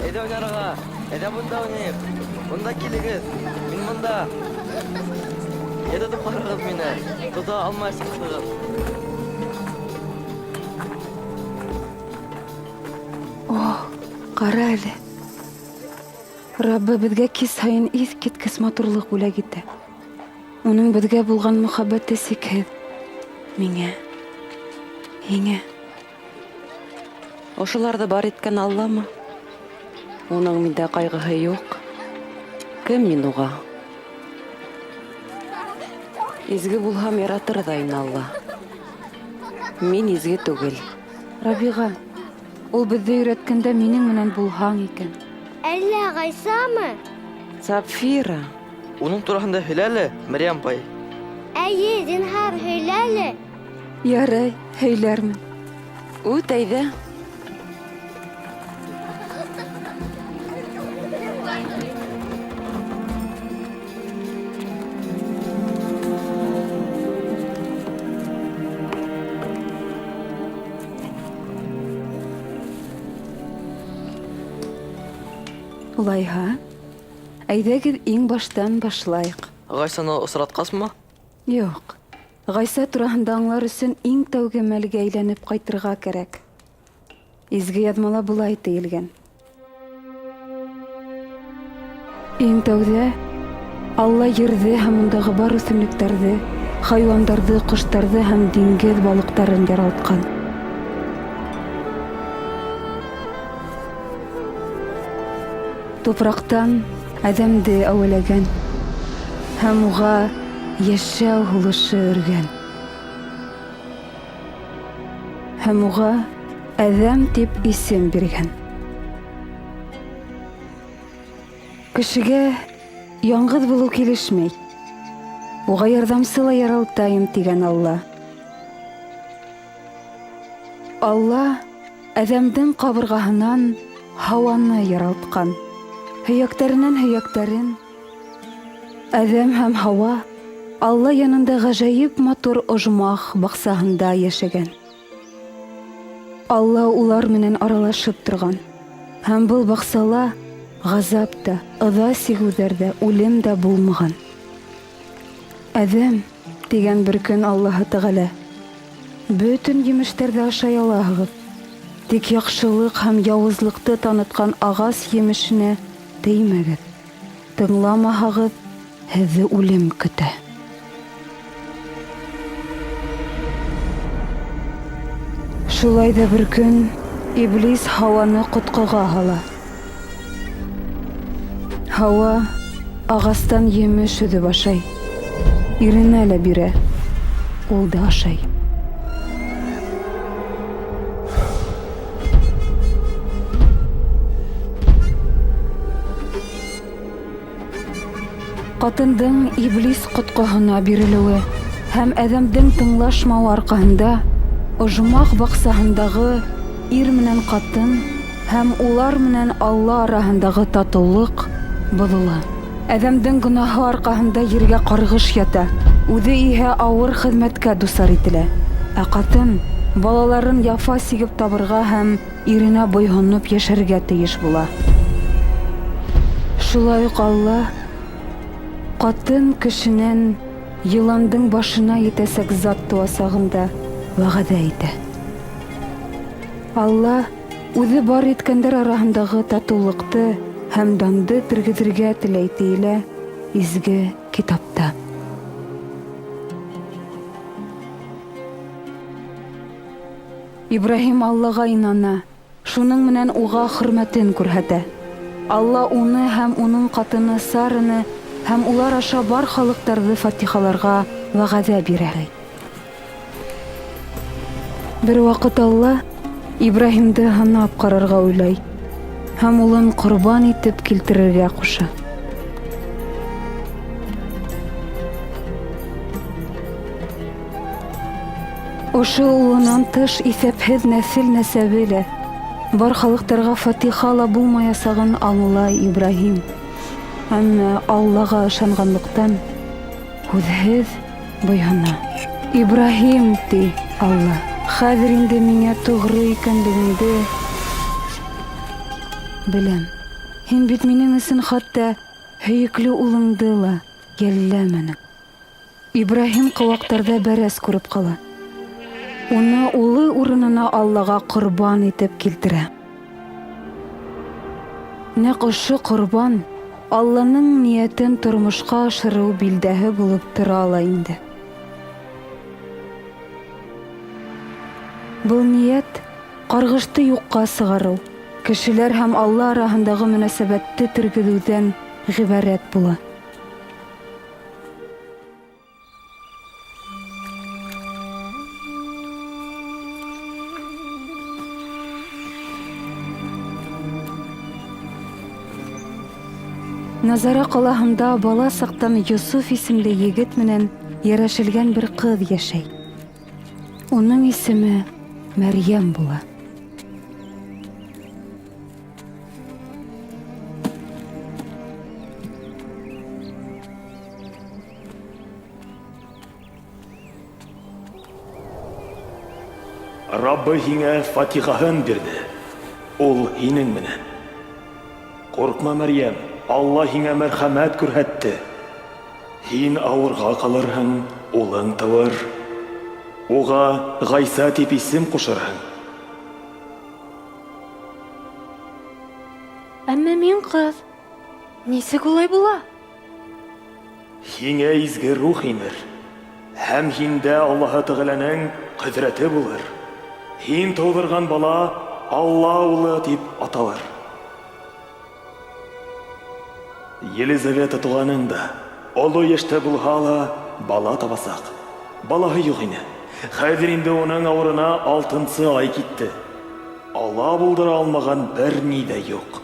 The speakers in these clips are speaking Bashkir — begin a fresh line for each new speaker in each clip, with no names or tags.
Әйҙә уйнарға! Әйҙә бында уйнайыҡ! Бында килегеҙ! Мин бында! Йә тотоп ҡарағыҙ мине! Тота алмаясаҡһығыҙ!
О, ҡара әле! Раббы беҙгә кис һайын иҫ киткес матурлыҡ бүләк итә. Уның беҙгә булған мөхәббәте сикһеҙ. Миңә, һиңә.
Ошоларҙы бар иткән Алламы? Уның миндә ҡайғыһы юҡ. Кем мин уға? Изге булһам, яратыр ҙа ине Алла. Мин изге түгел.
Рабиға, ул беҙҙе өйрәткәндә минең менән булһаң икән.
Әллә Ғайсамы?
Сапфира.
Уның тураһында һөйлә әле, Мәрйәм апай.
Әйе, зинһар, һөйлә әле.
Ярай, һөйләрмен.
Үт әйҙә.
Улайһа, әйҙәгеҙ иң баштан башлайыҡ.
Гайсаны осратҡасмы?
Юҡ. Гайсә тураһында аңлар өсөн иң тәүге мәлгә әйләнеп ҡайтырға кәрәк. Изге Яҙмала былай тиелгән. Иң тәүҙә Алла ерҙе һәм ундағы бар үҫемлектәрҙе, хайуандарҙы, ҡоштарҙы һәм диңгеҙ балыҡтарын яралтҡан. Тупраҡтан Әҙәмде әүәләгән һәм уға йәшәү һулышы өргән. Һәм уға Әҙәм тип исем биргән. Кешегә яңғыҙ булыу килешмәй. Уға ярҙамсы ла яралтайым, тигән Алла. Алла Әҙәмдең ҡабырғаһынан Һауаны яралтҡан. Һөйәктәренән һөйәктәрен. Әҙәм һәм Һауа Алла янында ғәжәйеп матур ожмах баҡсаһында йәшәгән. Алла улар менән аралашып торған. Һәм был баҡсала ғазап та, ыҙа сигеүҙәр ҙә, үлем дә булмаған. Әҙәм, тигән бер көн Аллаһы Тәғәлә, бөтөн емештәрҙе ашай алаһығыҙ, тик яҡшылыҡ һәм яуызлыҡты танытҡан ағас емешенә теймәгеҙ. Тыңламаһағыҙ, һеҙҙе үлем көтә. Шулай ҙа бер көн Иблис Һауаны ҡотҡоға һала. Һауа ағастан емеш өҙөп ашай. Иренә лә бирә, ул да ашай. Ҡатындың иблис ҡотҡоһона бирелеүе һәм Әҙәмдең тыңлашмауы арҡаһында ожмах баҡсаһындағы ир менән ҡатын һәм улар менән Алла араһындағы татыулыҡ боҙола. Әҙәмдең гонаһы арҡаһында ергә ҡарғыш ята, үҙе иһә авыр хеҙмәткә дусар ителә. Ә ҡатын балаларын яфа сигеп табырға һәм иренә буйһоноп йәшәргә тейеш була. Шулай уҡ Алла ҡатын кешенән йыландың башына етәсәк зат тыуасағын да вәғәҙә итә. Алла үҙе бар иткәндәр араһындағы татыулыҡты һәм данды тергеҙергә теләй, тиелә Изге Китапта. Ибраһим Аллаға инана, шуның менән уға хөрмәтен күрһәтә. Алла уны һәм уның ҡатыны Сараны һәм улар аша бар халыҡтарҙы фатихаларға вәғәҙә бирә. Бер ваҡыт Алла Ибраһимды һынап ҡарарға уйлай һәм улын ҡорбан итеп килтерергә ҡуша. Ошо улынан тыш иҫәпһеҙ нәҫел-нәсәбе лә, бар халыҡтарға фатиха ла булмаясағын аңлай Ибраһим. Әммә Аллаға ышанғанлыҡтан, һүҙһеҙ буйһона. Ибраһим, ти Алла, хәҙер инде миңә тоғро икәнлегеңде. Беләм, һин бит минең өсөн хатта һөйөклө улыңды ла йәлләмәнең. Ибраһим ҡыуаҡтарҙа бәрәс күреп ҡала. Уны улы урынына Аллаға ҡорбан итеп килтерә. Нәҡ ошо ҡорбан Алланың ниәтен тормошҡа ашырыу билдәһе булып тора ла инде. Был ниәт ҡарғышты юҡҡа сығарыу, кешеләр һәм Алла араһындағы мөнәсәбәтте тергеҙеүҙән ғибәрәт була. Назара ҡалаһында бала саҡтан Йософ исемле егет менән йәрәшелгән бер ҡыҙ йәшәй. Уның исеме Мәрйәм була.
Раббы һиңә фатихаһын бирҙе. Ул һинең менән. Ҡурҡма, Мәрйәм, Алла һиңә мәрхәмәт күрһәтте. Һин ауырға ҡалырһың, улың тыуыр. Уға Ғайса тип исем ҡушырһың.
Әммә мин ҡыҙ. Нисек улай була?
Һиңә изге рух инер. Һәм һиндә Аллаһы Тәғәләнең ҡөҙрәте булыр. Һин тыуҙырған бала Алла улы тип аталыр. Елизавета туғаның да, оло йәштә булһа ла, бала табасаҡ. Балаһы юҡ ине. Хәҙер инде уның ауырына алтынсы ай китте. Алла булдыра алмаған бер ни ҙә юҡ.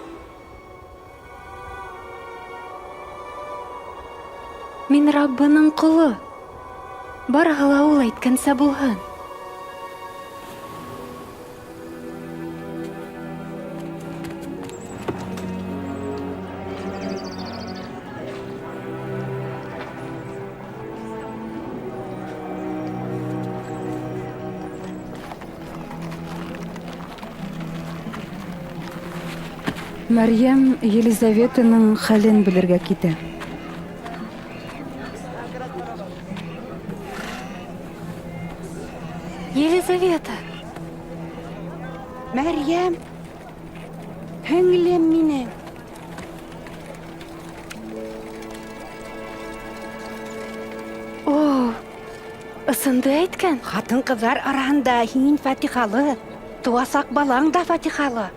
Мин Раббының ҡоло. Барыһы ла ул әйткәнсә булһын.
Мәрйәм Елизаветаның хәлен белергә китә.
Елизавета!
Мәрйәм, һеңлем минең.
О, ысынды әйткән.
Ҡатын-ҡыҙҙар араһында һин фатихалы, тыуасаҡ балаң да фатихалы.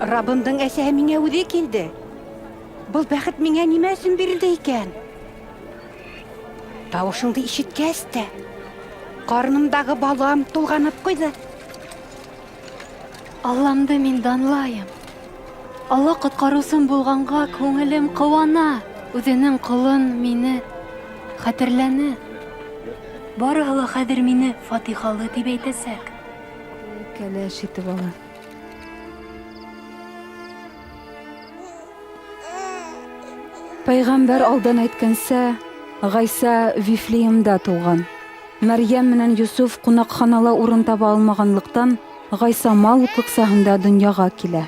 Раббымдың әсәһе миңә үҙе килде. Был бәхет миңә нимә өсөн бирелде икән? Тауышыңды ишеткәс тә, ҡарынымдағы балам тулғанып ҡуйҙы.
Алламды мин данлайым. Алла ҡотҡарыусым булғанға күңелем ҡыуана. Үҙенең ҡолон мине хәтерләне. Барыһы ла хәҙер мине фатихалы тип әйтәсәк.
Кәләш итеп ала. Пәйғәмбәр алдан әйткәнсә, Ғайса Вифлеемда тыуған. Мәрйәм менән Йософ ҡунаҡханала урын таба алмағанлыҡтан, Ғайса мал утлыҡсаһында донъяға килә.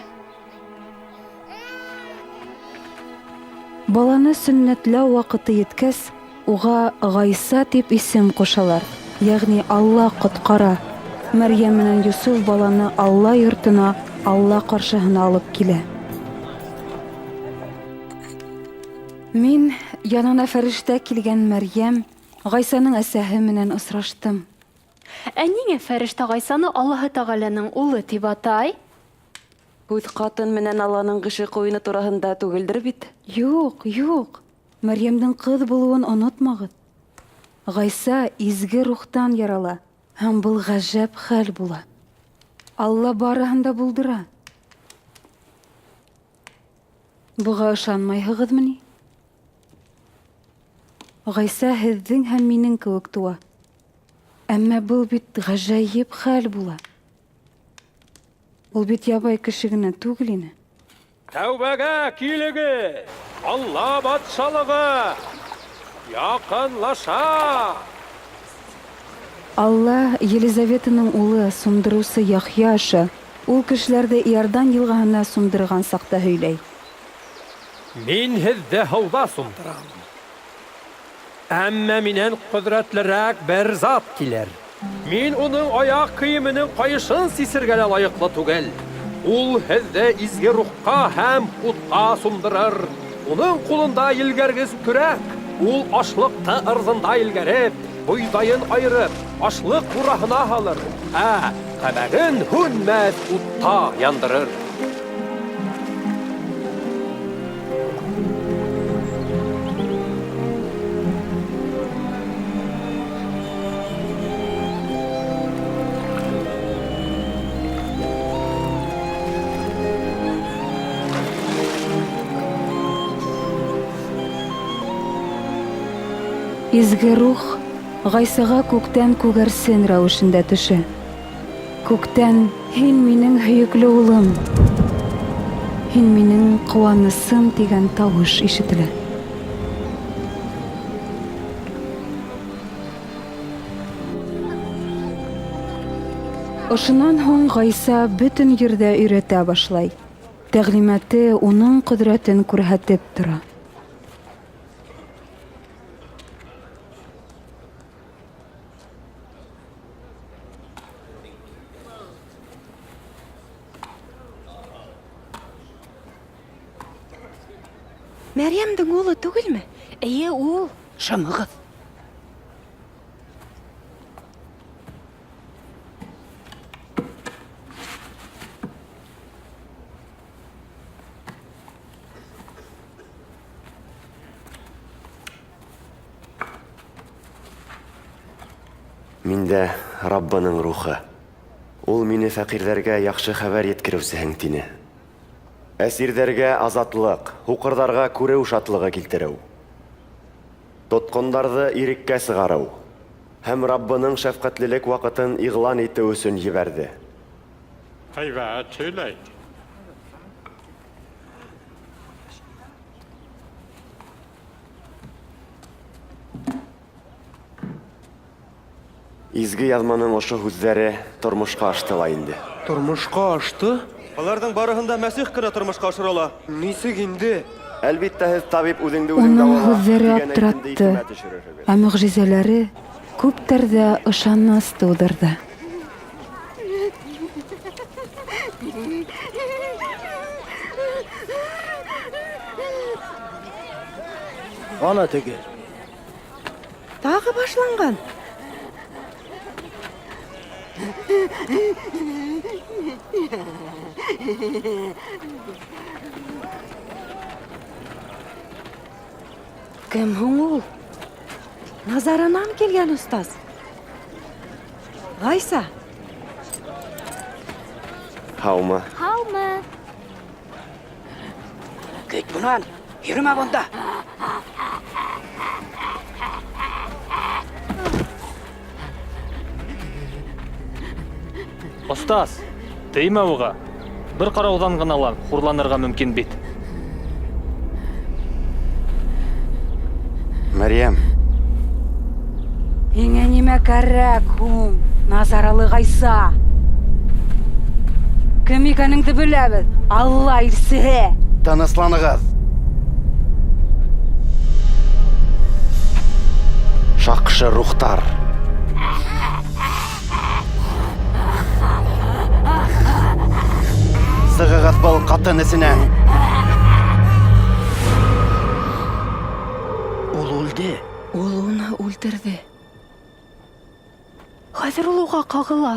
Баланы сөннәтләү ваҡыты еткәс, уға Ғайса тип исем ҡушалар, йәғни Алла ҡотҡара. Мәрйәм менән Йософ баланы Алла йортона, Алла ҡаршыһына алып килә. Мин янына фәрештә килгән Мәрйәм, Ғайсаның әсәһе менән осраштым.
Ә ниңә фәрештә Ғайсаны Аллаһы Тәғәләнең улы тип атай?
Һүҙ ҡатын менән Алланың ғишыҡ уйыны тураһында түгелдер бит?
Юҡ, юҡ. Мәрйәмдең ҡыҙ булыуын онотмағыҙ. Ғайса изге рухтан ярала, һәм был ғәжәп хәл була. Алла барыһын да булдыра. Быға ышанмайһығыҙмы ни? Ғайса һеҙҙең һәм минең кеүек тыуа. Әммә был бит ғәжәйеп хәл була. Ул бит ябай кеше генә түгел ине.
Тәүбәгә килегеҙ! Алла батшалығы яҡынлаша!
Алла Елизаветаның улы Сундырыусы Яхъя аша Ул кешеләрҙе Иордан йылғаһына сумдырған саҡта һөйләй.
Мин һеҙҙе һыуҙа сумдырам. Әммә минән ҡөҙрәтлерәк бер зат килер. Мин уның аяҡ кейеменең ҡайышын сисергә лә лайыҡлы түгел. Ул һеҙҙе изге рухҡа һәм утҡа сумдырыр. Уның ҡулында елгәргес көрәк. Ул ашлыҡты ырҙында елгәреп, бойҙайын айырып, ашлыҡ бураһына һалыр, ә ҡәбәген һүнмәҫ утта яндырыр.
Изге рух Ғайсаға күктән күгәрсен рәүешендә төшә. Күктән: "Һин минең һөйөклө улым, һин минең ҡыуанысым" тигән тауыш ишетелә. Ошонан һуң Ғайса бөтөн ерҙә өйрәтә башлай. Тәғлимәте уның ҡөҙрәтен күрһәтеп тора.
Мәрйәмдең улы түгелме? Эйе, ул.
Шымығыҙ.
Миндә Раббының рухы. Ул мине фәҡирҙәргә яҡшы хәбәр еткереүсеһең тине. Әсирҙәргә азатлыҡ, һуҡырҙарға күреү шатлығы килтереү. Тотҡондарҙы иреккә сығарыу һәм Раббының шәфҡәтлелек ваҡытын иғлан итеү өсөн ебәрҙе.
Һәйбәт һөйләй.
Изге яҙманың ошо һүҙҙәре тормошҡа ашты ла инде.
Тормошҡа ашты?
Быларҙың барыһын да Мәсих кенә тормошҡа ашыра ала.
Нисек инде?
Әлбиттә, һеҙ табип үҙеңде үҙең
Уның
дауала
һүҙҙәре
тигән әйтемде
аптыратты,
иҫемә төшөрөрһөгөҙ.
ә мөғжизәләре күптәрҙә ышаныс тыуҙырҙы.
Ана теге.
Тағы башланған. Кем һуң ул? Назаранан килгән остаз. Ғайса.
Һаумы?
Һаумы?
Кит бынан, йөрөмә бында.
Остаз, теймә уға. Бер ҡарауҙан ғына ла хурланырға мөмкин бит.
Мәрйәм.
Һиңә нимә кәрәк һуң, Назаралы Ғайса? Кем икәнеңде беләбеҙ, Алла илсеһе.
Тынысланығыҙ.
Шаҡшы рухтар.
Сығығыҙ был ҡатын эсенән.
Ул үлде.
Ул уны үлтерҙе. Хәҙер ул уға ҡағыла.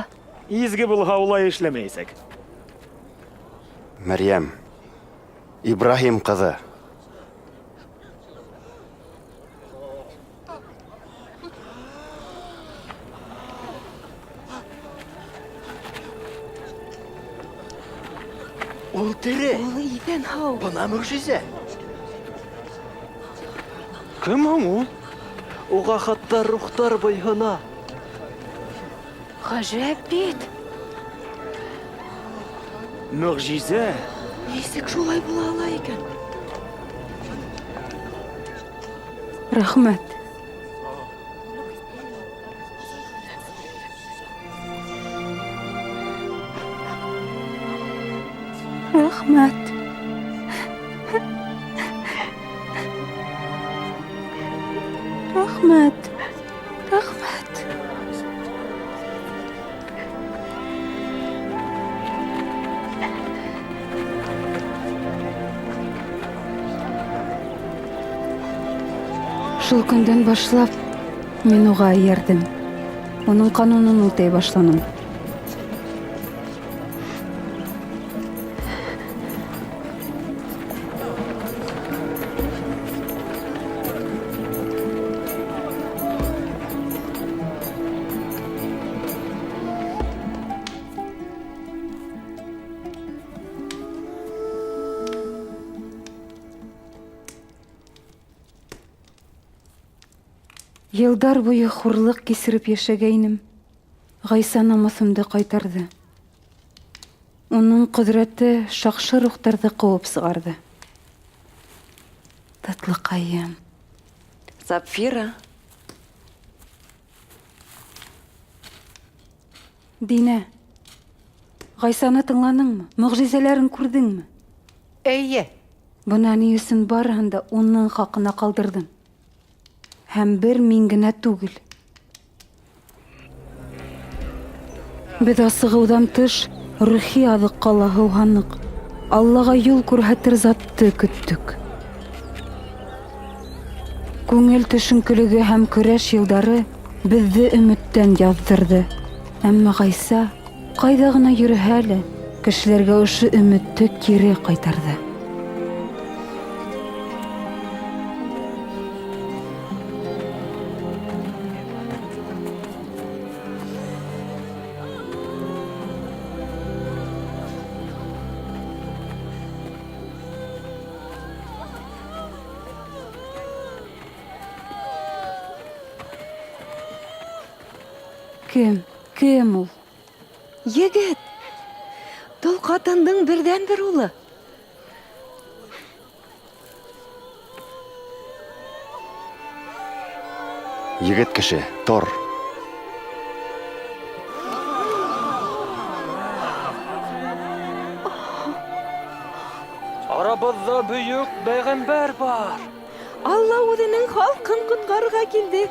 Изге булһа, улай эшләмәйәсәк.
Мәрйәм, Ибраһим ҡыҙы.
Ул тере.
Ул иҫән һау.
Бына мөғжизә.
Кем һуң ул?
Уға хатта рухтар буйһона.
Ғәжәп бит.
Мөғжизә.
Нисек шулай була ала икән?
Рәхмәт. Рәхмәт. Рәхмәт. Рәхмәт. Шул көндән башлап мин уға эйәрҙем. Уның ҡанунын үтәй башланым. Йылдар буйы хурлыҡ кисереп йәшәгәйнем. Ғайса намыҫымды ҡайтарҙы. Уның ҡөҙрәте шаҡшы рухтарҙы ҡыуып сығарҙы. Татлыҡайым.
Сапфира.
Динә, Ғайсаны тыңланыңмы? Мөғжизәләрен күрҙеңме?
Эйе.
Бына ни өсөн барыһын да уның хаҡына ҡалдырҙым. Һәм бер мин генә түгел. Беҙ асығыуҙан тыш рухи аҙыҡҡа ла һыуһаныҡ. Аллаға юл күрһәтер затты көттөк. Күңел төшөнкөлөгө һәм көрәш йылдары беҙҙе өмөттән яҙҙырҙы. Әммә Ғайса ҡайҙа ғына йөрөһә лә, кешеләргә ошо өмөттө кире ҡайтарҙы. Кем? Кем ул?
Егет! Тол ҡатындың берҙән-бер улы.
Егет кеше, тор.
Арабыҙҙа бөйөк пәйғәмбәр бар.
Алла үҙенең халҡын ҡотҡарырға килде.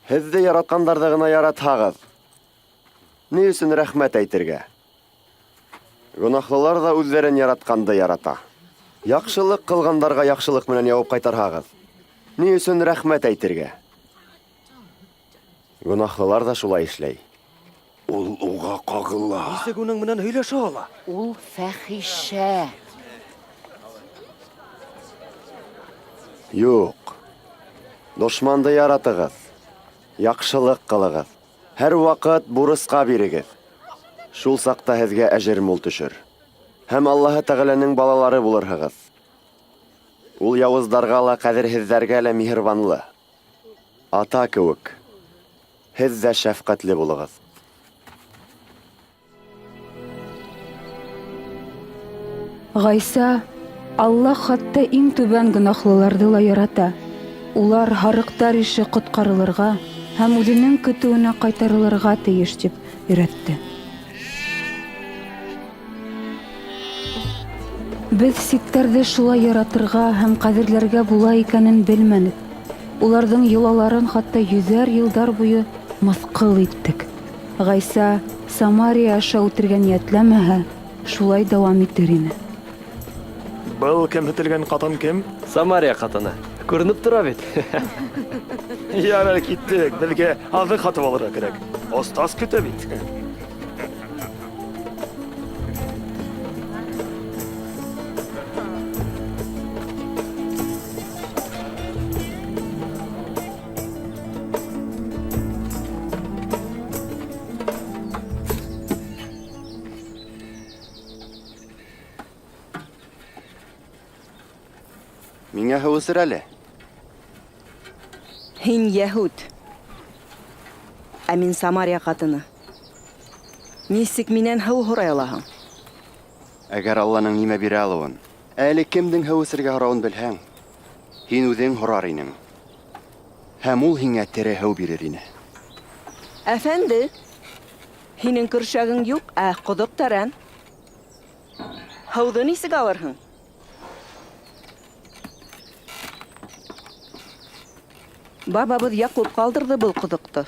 Һеҙҙе яратҡандарҙы ғына яратһағыҙ, ни өсөн рәхмәт әйтергә? Гонаһлылар ҙа үҙҙәрен яратҡанды ярата. Яҡшылыҡ ҡылғандарға яҡшылыҡ менән яуап ҡайтарһағыҙ, ни өсөн рәхмәт әйтергә? Гонаһлылар ҙа шулай эшләй.
Ул уға ҡағыла.
Нисек уның менән һөйләшә ала?
Ул фәхишә.
Юҡ. Дошманды яратығыҙ. Яҡшылыҡ ҡылығыҙ. Һәр ваҡыт бурысҡа бирегеҙ. Шул саҡта һеҙгә әжер мул төшөр. Һәм Аллаһы Тәғәләнең балалары булырһығыҙ. Ул яуыздарға ла, ҡәҙерһеҙҙәргә лә миһырбанлы. Ата кеүек. Һеҙ ҙә шәфҡәтле булығыҙ.
Ғайса, Аллаһ хатта иң түбән гонаһлыларҙы ла ярата. Улар һарыҡтар ише ҡотҡарылырға һәм үҙенең көтөүенә ҡайтарылырға тейеш тип өйрәтте. Беҙ ситтәрҙе шулай яратырға һәм ҡәҙерләргә була икәнен белмәнек. Уларҙың йолаларын хатта йөҙәр йылдар буйы мыҫҡыл иттек. Ғайса Самария аша үтергә ниәтләмәһә, шулай дауам итер ине.
Был кемһетелгән ҡатын кем?
Самария ҡатыны. Күренеп тора бит.
Ярар, киттек. Беҙгә аҙыҡ һатып алырға кәрәк. Остаз көтә бит.
Миңә һыу эсер әле.
Һин йәһүд, ә мин Самария ҡатыны. Нисек минән һыу һорай алаһың?
Әгәр Алланың нимә бирә алыуын, ә әле кемдең һыу эсергә һорауын белһәң, һин үҙең һорар инең. Һәм ул һиңә тере һыу бирер ине.
Әфәнде, һинең көршәгең юҡ, ә ҡоҙоҡ тәрән. Һыуҙы нисек алырһың? Бабабыҙ Яҡуп ҡалдырҙы был ҡоҙоҡто.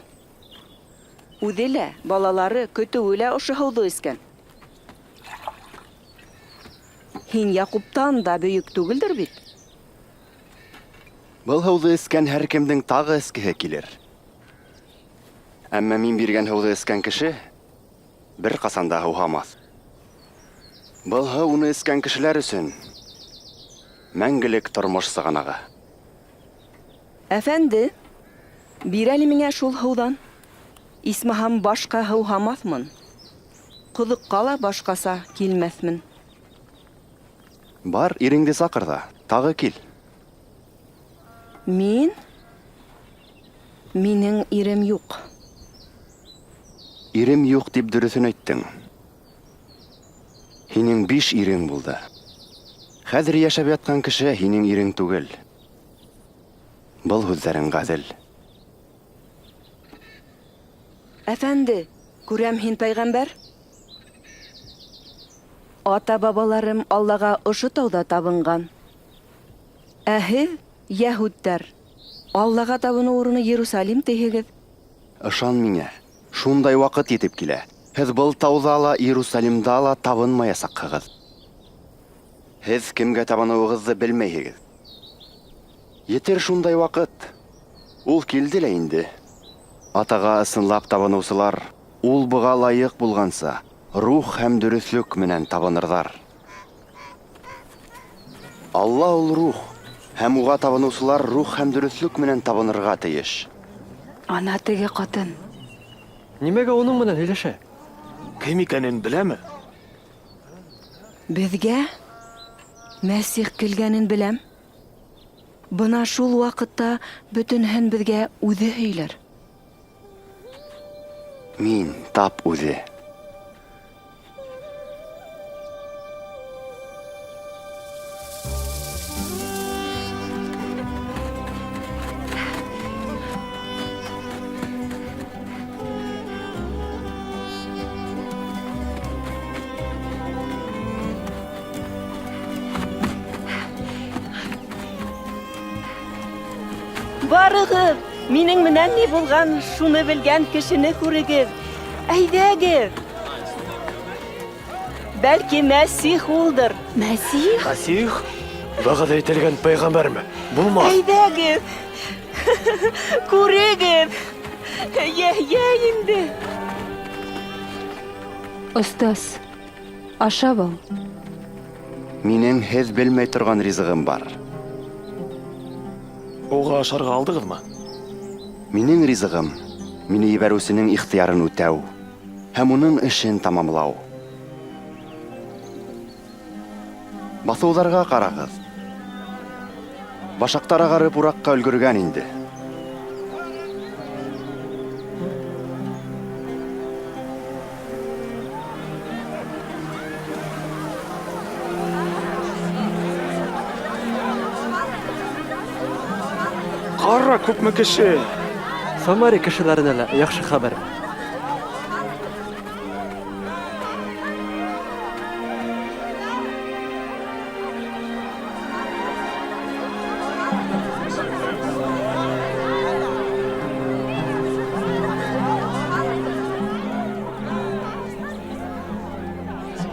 Үҙе лә, балалары, көтөүе лә ошо һыуҙы эскән. Һин Яҡуптан да бөйөк түгелдер бит?
Был һыуҙы эскән һәр кемдең тағы эскеһе килер. Әммә мин биргән һыуҙы эскән кеше бер ҡасан да һыуһамаҫ. Был һыу уны эскән кешеләр өсөн мәңгелек тормош сығанағы.
Әфәнде, бир әле миңә шул һыуҙан. Исмаһам, башҡа һыуһамаҫмын. Ҡоҙоҡҡа ла башҡаса килмәҫмен.
Бар, иреңде саҡыр ҙа, тағы кил.
Мин? Минең ирем юҡ.
Ирем юҡ тип дөрөҫөн әйттең. Һинең 5 ирең булды. Хәҙер йәшәп ятҡан кеше һинең ирең түгел. Был һүҙҙәрең ғәҙел.
Әфәнде, күрәм һин пәйғәмбәр. Ата-бабаларым Аллаға ошо тауҙа табынған. Ә һеҙ, йәһүдтәр, Аллаға табыныу урыны Иерусалим тиһегеҙ.
Ышан миңә, шундай ваҡыт етеп килә. Һеҙ был тауҙа ла, Иерусалимда ла табынмаясаҡһығыҙ. Һеҙ кемгә табыныуығыҙҙы белмәйһегеҙ. Етер шундай ваҡыт. Ул килде лә инде. Атаға ысынлап табыныусылар, ул быға лайыҡ булғанса, рух һәм дөрөҫлөк менән табынырҙар. Алла ул рух, һәм уға табыныусылар рух һәм дөрөҫлөк менән табынырға тейеш.
Ана теге ҡатын.
Нимәгә уның менән һөйләшә?
Кем икәнен беләме?
Беҙгә Мәсих килгәнен беләм. Бына шул ваҡытта бөтөнһөн беҙгә үҙе һөйләр.
Мин тап үҙе.
Барығыҙ, минең менән ни булған, шуны белгән кешене күрегеҙ. Әйҙәгеҙ. Бәлки Мәсих улдыр.
Мәсих?
Мәсих? Вәғәҙә ителгән пәйғәмбәрме? Булмаҫ.
Әйҙәгеҙ. Күрегеҙ. Йәһйә инде.
Остаз, ашап ал.
Минең һеҙ белмәй торған ризығым бар.
Уға ашарға алдығыҙмы?
Минең ризығым мине ебәреүсенең ихтыярын үтәү һәм уның эшен тамамлау. Баҫыуҙарға ҡарағыҙ. Башаҡтар ағарып ураҡҡа өлгөргән инде.
Ҡара, күпме кеше!
Самария кешеләренә лә яҡшы хәбәр.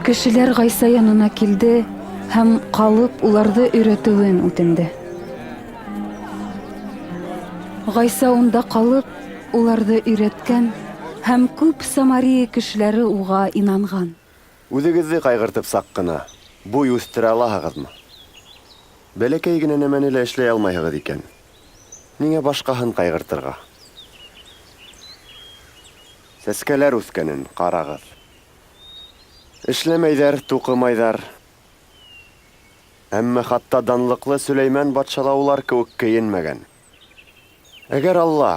Кешеләр Ғайса янына килде һәм ҡалып уларҙы өйрәтеүен үтенде. Ғайса унда ҡалып, уларҙы өйрәткән һәм күп Самария кешеләре уға инанған.
Үҙегеҙҙе ҡайғыртып саҡ ҡына буй үҫтерә алаһығыҙмы? Бәләкәй генә нәмәне лә эшләй алмайһығыҙ икән. Ниңә башҡаһын ҡайғыртырға? Сәскәләр үҫкәнен ҡарағыҙ. Эшләмәйҙәр, туҡымайҙар. Әммә хатта данлыҡлы Сөләймән батша ла улар кеүек кейенмәгән. Әгәр Алла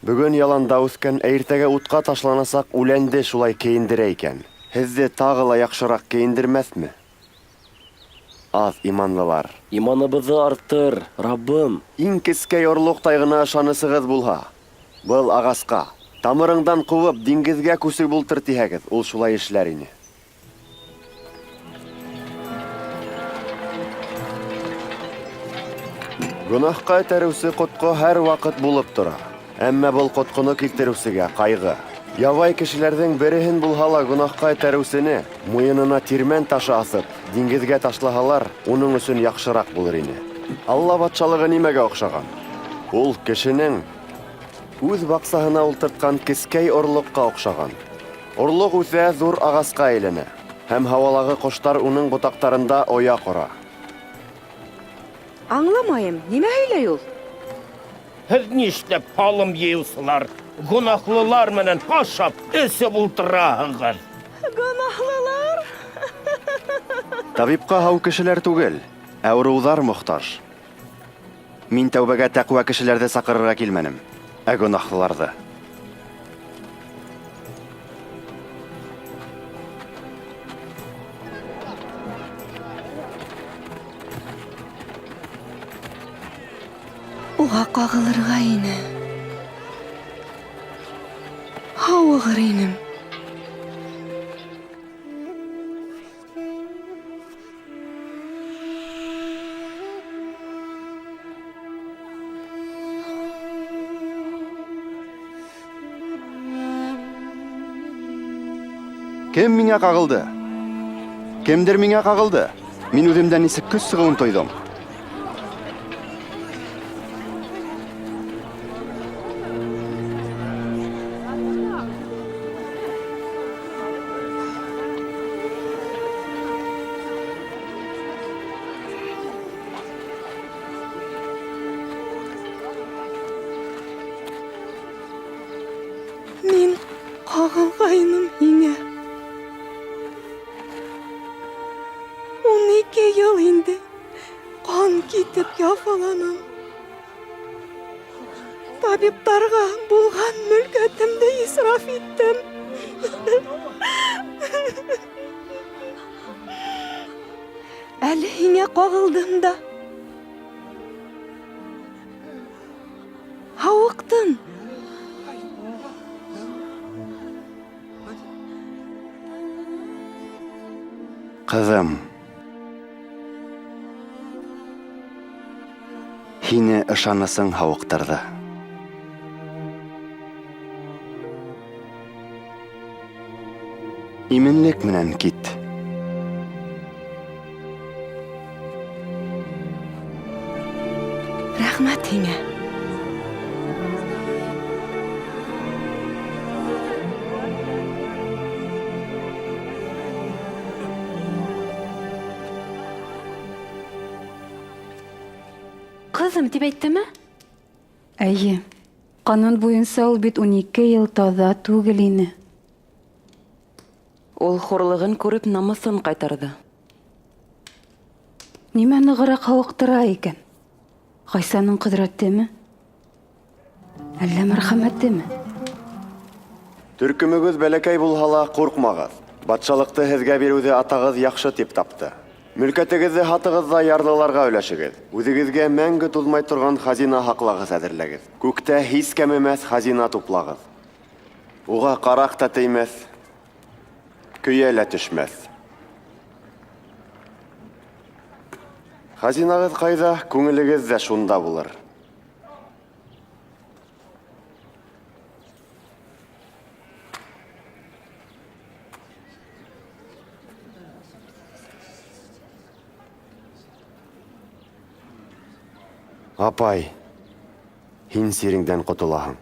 бөгөн яланда үҫкән, ә иртәгә утҡа ташланасаҡ үләнде шулай кейендерә икән, һеҙҙе тағы ла яҡшыраҡ кейендермәҫме? Аҙ иманлылар!
Иманыбыҙҙы арттыр, Раббым!
Иң кескәй орлоҡтай ғына ышанысығыҙ булһа, был ағасҡа, Тамырыңдан ҡубып, диңгеҙгә күсеп ултыр, тиһәгеҙ, ул шулай эшләр ине. Гонаһҡа этәреүсе ҡотҡо һәр ваҡыт булып тора. Әммә был ҡотҡоно килтереүсегә ҡайғы. Ябай кешеләрҙең береһен булһа ла гонаһҡа этәреүсене муйынына тирмән ташы аҫып, диңгеҙгә ташлаһалар, уның өсөн яҡшыраҡ булыр ине. Алла батшалығы нимәгә оҡшаған? Ул кешенең үҙ баҡсаһына ултыртҡан кескәй орлоҡҡа оҡшаған. Орлоҡ үҫә, ҙур ағасҡа әйләнә, һәм һауалағы ҡоштар уның ботаҡтарында оя ҡора.
Аңламайым, нимә һөйләй ул?
Һеҙ нишләп һалым йыйыусылар, гонаһлылар менән ашап, эсеп ултыраһығыҙ?
Гонаһлылар?
Табипҡа һау кешеләр түгел, ауырыуҙар мохтаж. Мин тәүбәгә тәҡүә кешеләрҙе саҡырырға килмәнем, ә гонаһлыларҙы.
Уға ҡағылырға ине. Һауығыр инем.
Кем миңә ҡағылды? Кемдер миңә ҡағылды. Мин үҙемдән нисек көс сығыуын тойҙом.
Мин ҡағылғайным һиңә. 12 йыл инде ҡан китеп яфаланам. Табиптарға булған мөлкәтемде исраф иттем. Әле һиңә ҡағылдым да. Һауыҡтым.
Ҡыҙым, һине ышанысың һауыҡтырҙы. Именлек менән кит.
Рәхмәт һиңә.
Ҡыҙым тип әйттеме?
Эйе. Ҡанун буйынса ул бит 12 йыл таҙа түгел ине.
Ул хурлығын күреп намыҫын ҡайтарҙы.
Нимә нығыраҡ һауыҡтыра икән? Ғайсаның ҡөҙрәтеме? Әллә мәрхәмәтеме?
Төркөмөгөҙ бәләкәй булһа ла ҡурҡмағыҙ. Батшалыҡты һеҙгә биреүҙе атағыҙ яҡшы тип тапты. Мөлкәтегеҙҙе һатығыҙ ҙа ярлыларға өләшегеҙ. Үҙегеҙгә мәңге туҙмай торған хазина һаҡлағыс әҙерләгеҙ. Күктә һис кәмемәҫ хазина туплағыҙ. Уға ҡараҡ та теймәҫ, көйә лә төшмәҫ. Хазинағыҙ ҡайҙа, күңелегеҙ ҙә шунда булыр. Апай, һин сиреңдән ҡотолаһың.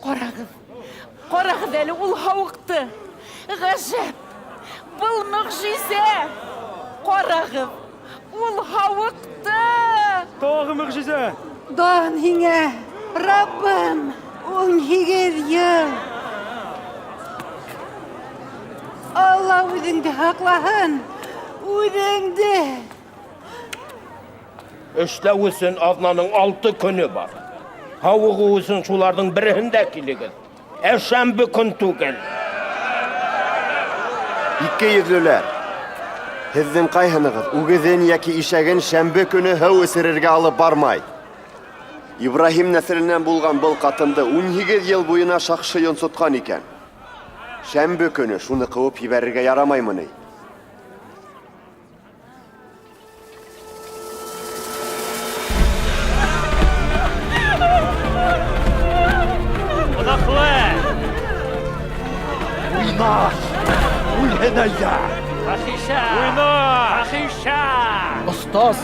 Ҡарағыҙ, ҡарағыҙ әле, ул һауыҡты. Ғәжәп, был мөғжизә. Ҡарағыҙ, ул һауыҡты.
Тағы мөғжизә.
Дан һиңә, Раббым, 18 йыл. Алла үҙеңде һаҡлаһын, үҙеңде.
Эшләү өсөн аҙнаның 6 көнө бар. Һауығыу өсөн шуларҙың береһендә килегеҙ. Ә шәмбе көн түгел.
Ике йөҙлөләр! Һеҙҙең ҡайһынығыҙ үгеҙен йәки ишәген шәмбе көнө һыу эсерергә алып бармай? Ибраһим нәҫеленән булған был ҡатынды 18 йыл буйына шаҡшы йонсотҡан икән. Шәмбе көнө шуны ҡыуып ебәрергә ярамаймы ни?
Гонаһлы!
Уйнаш! Үлһен әйҙә!
Фәхишә! Уйна! Фәхишә!
Остаз,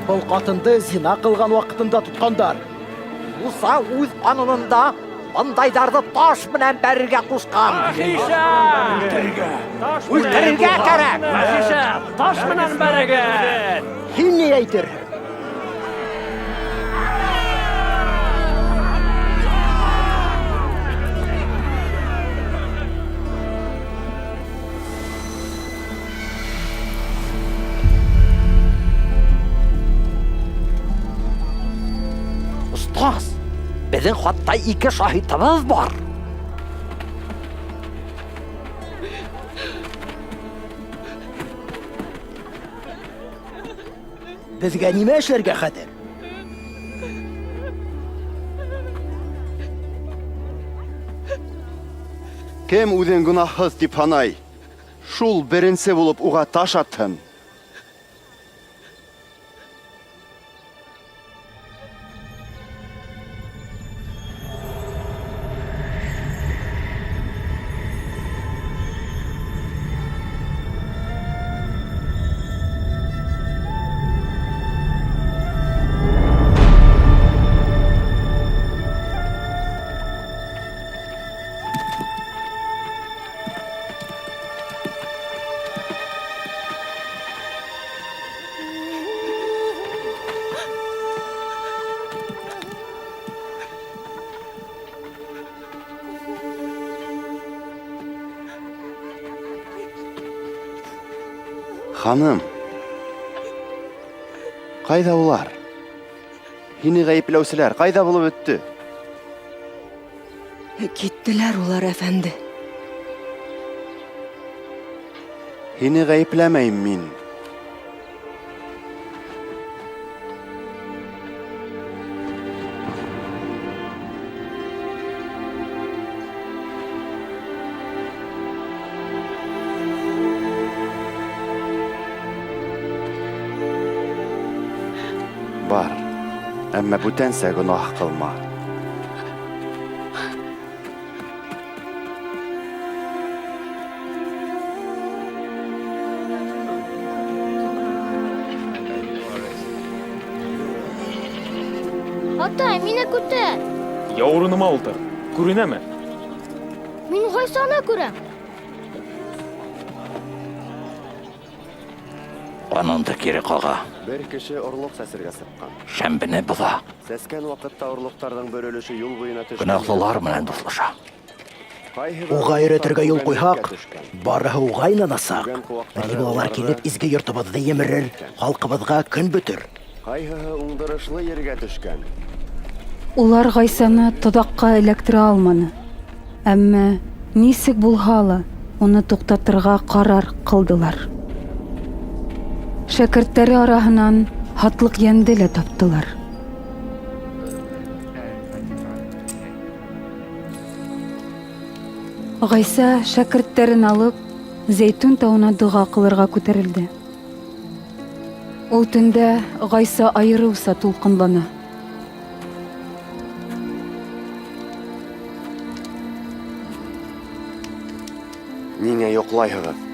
был ҡатынды зина ҡылған ваҡытында тотҡандар.
Муса үҙ ҡанунында бындайҙарҙы таш менән бәрергә ҡушҡан.
Фәхишә!
Үлтерергә!
Үлтерергә кәрәк!
Фәхишә! Таш менән бәрегеҙ!
Һин ни әйтерһең?
Остаз, беҙҙең хатта ике шаһитыбыҙ бар.
Беҙгә нимә эшләргә хәҙер?
Кем үҙен гонаһһыҙ тип һанай, шул беренсе булып уға таш атһын. Ханым, ҡайҙа улар? Һине ғәйепләүселәр ҡайҙа булып бөттө?
Киттеләр улар, әфәнде.
Һине ғәйепләмәйем мин. Бар, әммә бүтәнсә гонаһ ҡылма.
Атай, мине күтәр.
Яурыныма ултыр. Күренәме?
Мин Ғайсаны күрәм.
Ҡанунды кире ҡаға.
Бер кеше орлоҡ сәсергә сыҡҡан.
Шәмбене боҙа.
Сәскән ваҡытта орлоҡтарҙың бер өлөшө юл буйына төшкән.
Гонаһлылар менән дуҫлаша.
Уға өйрәтергә юл ҡуйһаҡ, барыһы уға инанасаҡ. Римлылар килеп изге йортобоҙҙо емерер, халҡыбыҙға көн бөтөр.
Ҡайһыһы уңдырышлы ергә төшкән.
Улар Ғайсаны тоҙаҡҡа эләктерә алманы. Әммә нисек булһа ла уны туҡтатырға ҡарар ҡылдылар. Шәкерттәре араһынан һатлыҡ йәнде лә таптылар. Ғайса шәкерттәрен алып, Зәйтүн тауына доға ҡылырға күтәрелде. Ул төндә Ғайса айырыуса тулҡынлана.
Ниңә йоҡлайһығыҙ?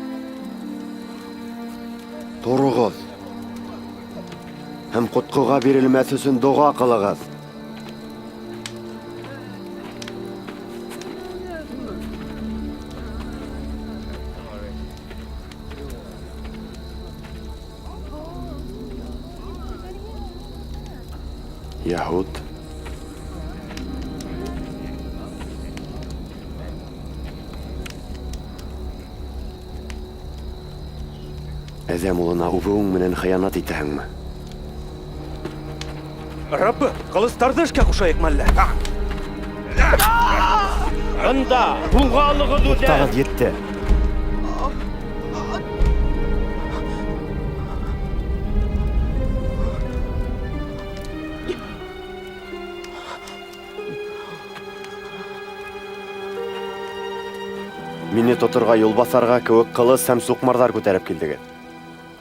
Тороғоҙ. Һәм ҡотҡоға бирелмәҫ өсөн доға ҡылығыҙ. Яһүд. Әҙәм улына үбеүең менән хыянат итәһеңме?
Раббы, ҡылыстарҙы эшкә ҡушайыҡмы әллә?
Бында, ҡулға алығыҙ үҙен!
Туҡтағыҙ, етте. Мине тоторға юлбаҫарға кеүек ҡылыс һәм суҡмарҙар күтәреп килдегеҙ.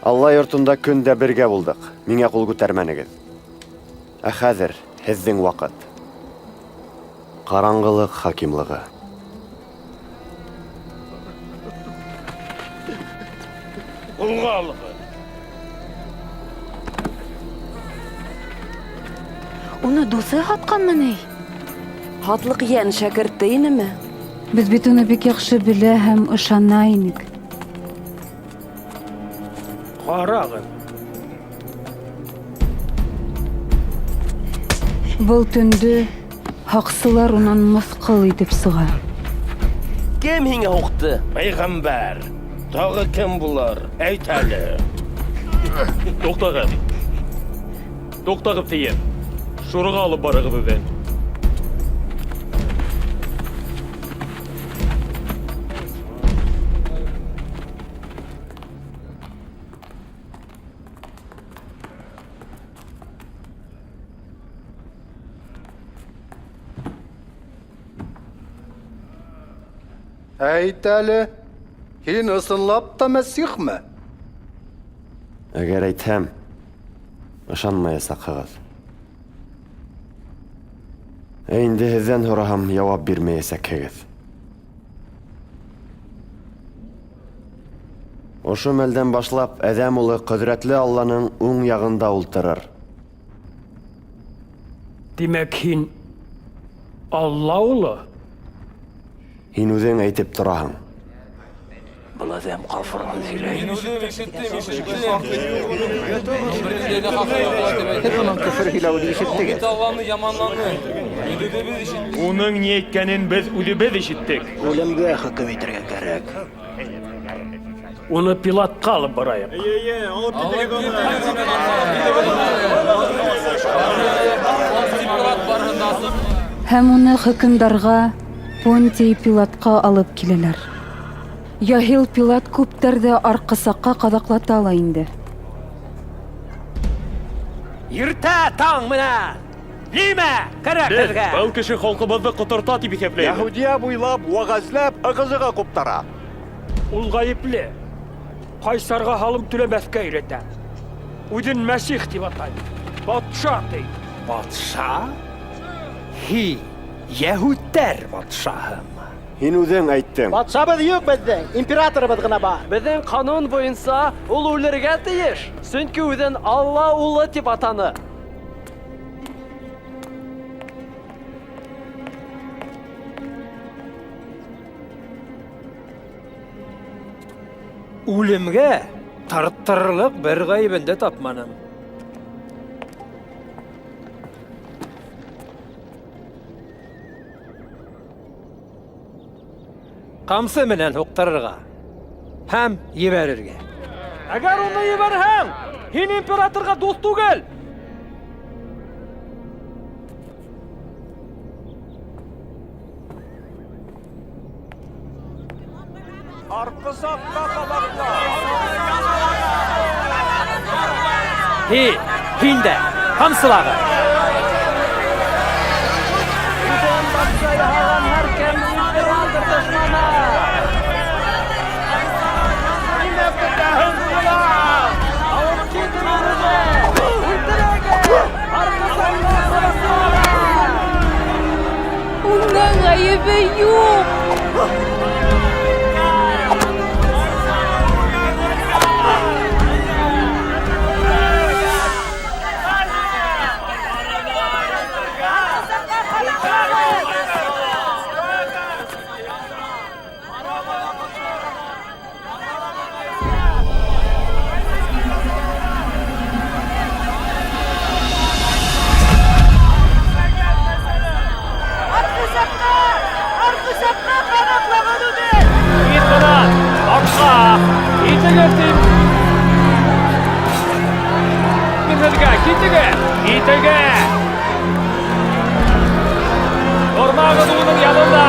Алла йортонда көн дә бергә булдыҡ, миңә ҡул күтәрмәнегеҙ. Ә хәҙер һеҙҙең ваҡыт. Ҡараңғылыҡ хакимлығы.
Ҡулға алығыҙ!
Уны дуҫы һатҡанмы ни?
Һатлыҡ йән шәкерте инеме?
Беҙ бит уны бик яҡшы белә һәм ышана инек.
Ҡарағыҙ!
Был төндө һаҡсылар унан мыҫҡыл итеп сыға.
Кем һиңә һуҡты?
Пәйғәмбәр! Тағы кем булыр? Әйт әле!
Туҡтағыҙ! Туҡтағыҙ тием! Шураға алып барығыҙ үҙен.
Әйт әле, һин ысынлап та Мәсихме?
Әгәр әйтһәм, ышанмаясаҡһығыҙ. Ә инде һеҙҙән һораһам, яуап бирмәйәсәкһегеҙ. Ошо мәлдән башлап Әҙәм улы ҡөҙрәтле Алланың уң яғында ултырыр.
Тимәк, һин Алла улы?
Һин үҙең әйтеп тораһың.
Был әҙәм кафыр һүҙ һөйләй.
Мин үҙем ишеттем,
Һеҙ уның көфөр һөйләүен ишеттегеҙ.
Алланы яманланы. Мин үҙебеҙ ишеттек.
Уның ни әйткәнен беҙ үҙебеҙ ишеттек.
Үлемгә хөкөм итергә кәрәк.
Уны Пилатҡа алып барайыҡ.
Эйе, алып китегеҙ уны.
Һәм уны хөкөмдарға Понтий Пилатҡа алып киләләр. Яһил Пилат күптәрҙе арҡысаҡҡа ҡаҙаҡлата ла инде.
Иртә таң менән нимә кәрәк
Беҙ
һеҙгә?
был кеше халҡыбыҙҙы ҡоторта тип иҫәпләйбеҙ.
Яһүдиә буйлап вәғәзләп ығы-зығы ҡуптара.
Ул ғәйепле. Ҡайсарға һалым түләмәҫкә өйрәтә. Үҙен Мәсих тип атай. Батша ти.
Батша? Һи, йәһүдтәр батшаһымы?
Һин үҙең әйттең.
Батшабыҙ юҡ беҙҙең, императорыбыҙ ғына бар.
Беҙҙең ҡанун буйынса ул үлергә тейеш, сөнки үҙен Алла улы тип атаны.
Үлемгә тарттырырлыҡ бер ғәйебен дә тапманым. Ҡамсы менән һуҡтырырға һәм ебәрергә. Әгәр уны ебәрһәң, һин императорға дуҫ түгел.
Арҡысаҡҡа ҡаҙаҡла!
Һи, һин дә ҡамсылағыҙ.
Үҙен батша яһаған һәр кем император дошманы.
Нимә көтәһең улар?
Алып китегеҙ уны! Үлтерегеҙ! Арҡысаҡҡа ҡаҙаҡлағыҙ!
Уның ғәйебе юҡ.
китегеҙ! Китегеҙ! Тормағыҙ уның янында!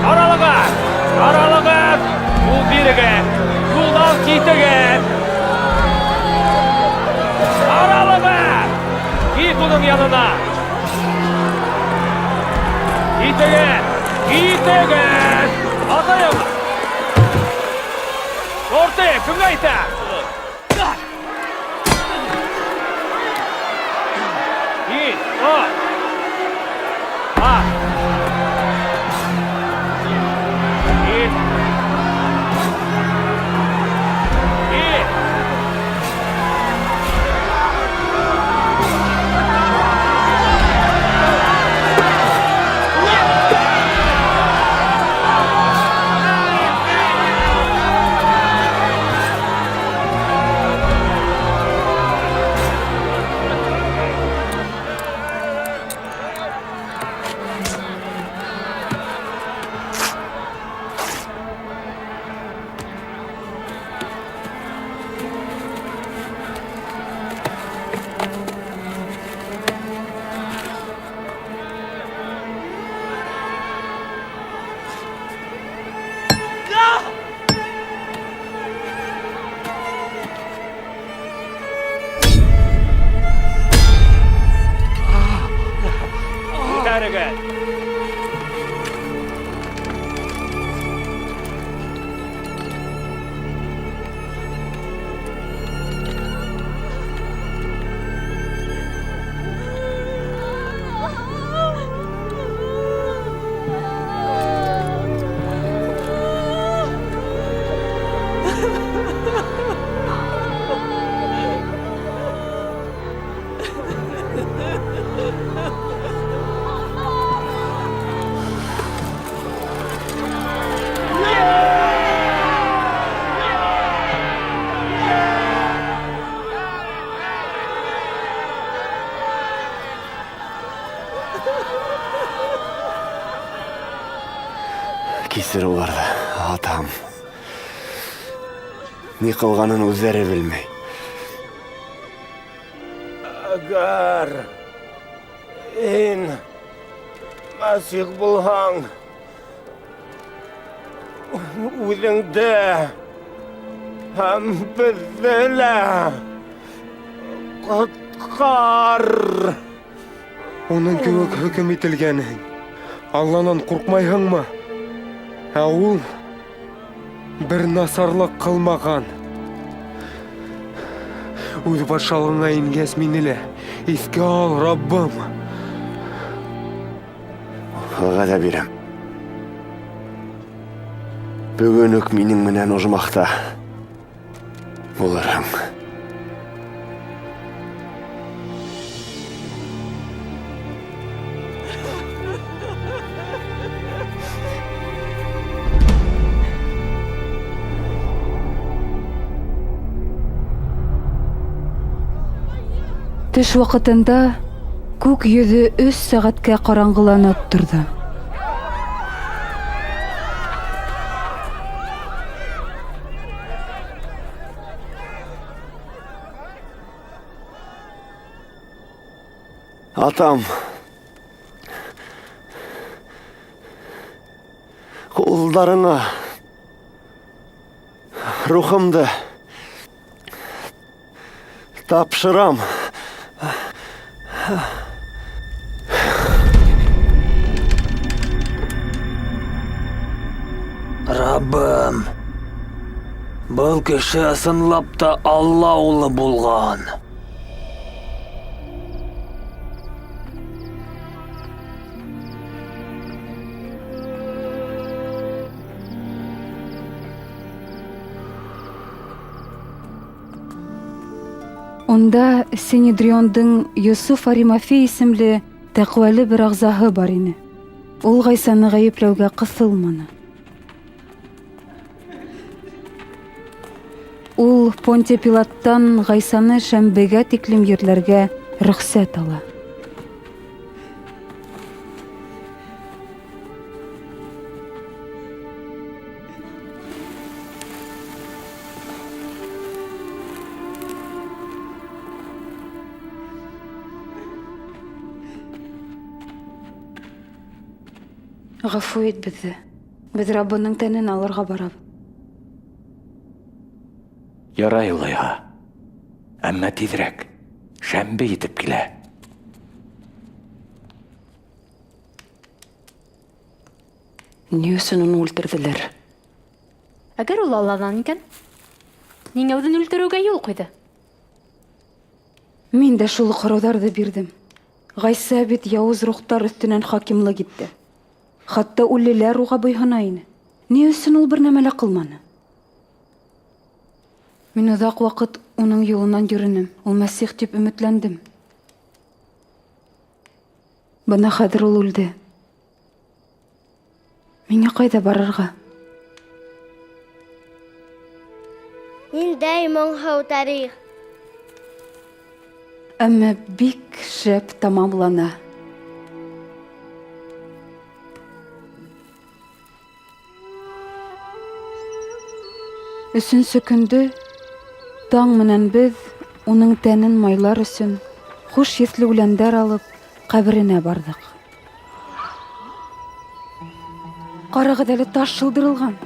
Таралығыҙ! Таралығыҙ! Юл бирегеҙ! Юлдан китегеҙ! Таралығыҙ! Кит уның янына! Китегеҙ! Китегеҙ! Атайым! Шорты, кемгә әйтә? Кит, тор! Бар! Кит! Кит! Күтәрегеҙ!
Кисер уларҙы, атам. Ни ҡылғанын үҙҙәре белмәй.
Әгәр һин Мәсих булһаң, үҙеңде һәм беҙҙе лә ҡотҡар.
Уның кеүек хөкөм ителгәнһең. Алланан ҡурҡмайһыңмы? Ә ул бер насарлыҡ ҡылмаған. Үҙ батшалығыңа ингәс мине лә иҫкә ал, Раббым.
Вәғәҙә бирәм. Бөгөн үк минең менән ожмахта булырһың.
Төш ваҡытында күк йөҙө 3 сәғәткә ҡараңғыланып торҙо.
Атам, ҡулдарыңа рухымды тапшырам.
Раббым, был кеше ысынлап та Алла улы булған.
Унда Синедриондың Йософ Аримафей исемле тәҡүәле бер ағзаһы бар ине. Ул Ғайсаны ғәйепләүгә ҡыҫылманы. Ул Понтий Пилаттан Ғайсаны шәмбегә тиклем ерләргә рөхсәт ала. Ғәфү ит беҙҙе. Беҙ Раббының тәнен алырға барабыҙ.
Ярай улайһа. Әммә тиҙерәк. Шәмбе етеп килә.
Ни өсөн уны үлтерҙеләр?
Әгәр ул Алланан икән, ниңә үҙен үлтереүгә юл ҡуйҙы?
Мин дә шул уҡ һорауҙарҙы бирҙем. Ғайса бит яуыз рухтар өҫтөнән хакимлыҡ итте. Хатта үлеләр уға буйһона ине. Ни өсөн ул бер нәмә лә ҡылманы? Мин оҙаҡ ваҡыт уның юлынан йөрөнөм, ул Мәсих тип өмөтләндем. Бына хәҙер ул үлде. Миңә ҡайҙа барырға?
Ниндәй моңһоу тарих!
Әммә бик шәп тамамлана. Өсөнсө көндө таң менән беҙ уның тәнен майлар өсөн хуш еҫле үләндәр алып ҡәберенә барҙыҡ. Ҡарағыҙ әле, таш шылдырылған.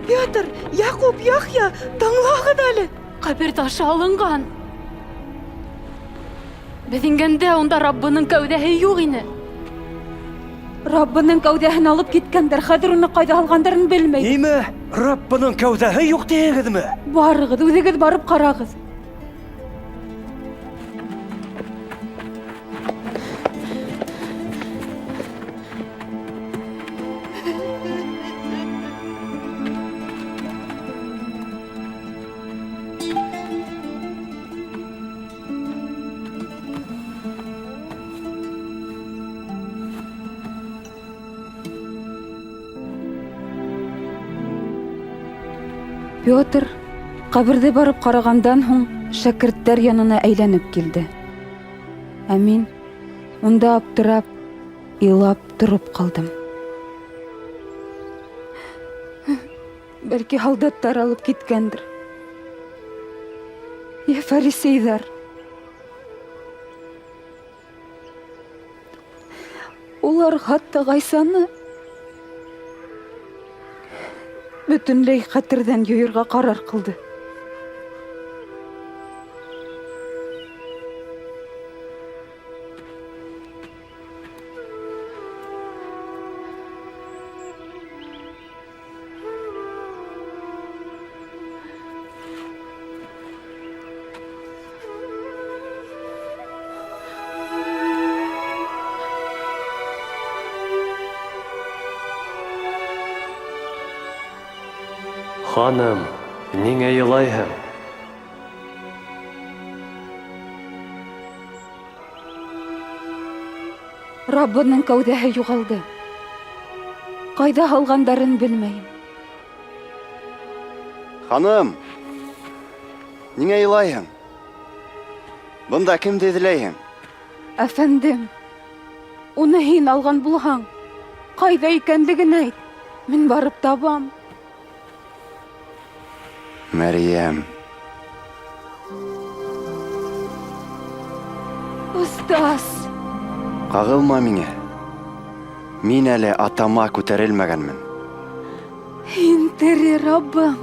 Петр, Яҡуп, Яхъя, тыңлағыҙ әле.
Ҡәбер ташы алынған. Беҙ ингәндә унда Раббының кәүҙәһе юҡ ине.
Раббының кәүҙәһен алып киткәндәр, хәҙер уны ҡайҙа һалғандарын белмәйбеҙ.
Нимә? Раббының кәүҙәһе юҡ тиһегеҙме?
Барығыҙ, үҙегеҙ барып ҡарағыҙ. Петр ҡәберҙе барып ҡарағандан һуң шәкерттәр янына әйләнеп килде. Ә мин унда аптырап, илап тороп ҡалдым. Бәлки һалдаттар алып киткәндер. Йә фарисейҙар. Улар хатта Ғайсаны бөтөнләй хәтерҙән юйырға ҡарар ҡылды.
Ханым, ниңә илайһың?
Раббының кәүҙәһе юғалды. Ҡайҙа һалғандарын белмәйем.
Ханым, ниңә илайһың? Бында кемде эҙләйһең?
Әфәндем, уны һин алған булһаң, ҡайҙа икәнлеген әйт. Мин барып табам.
Мәрйәм.
Остаз.
Ҡағылма миңә. Мин әле атама күтәрелмәгәнмен.
Һин тере, Раббым.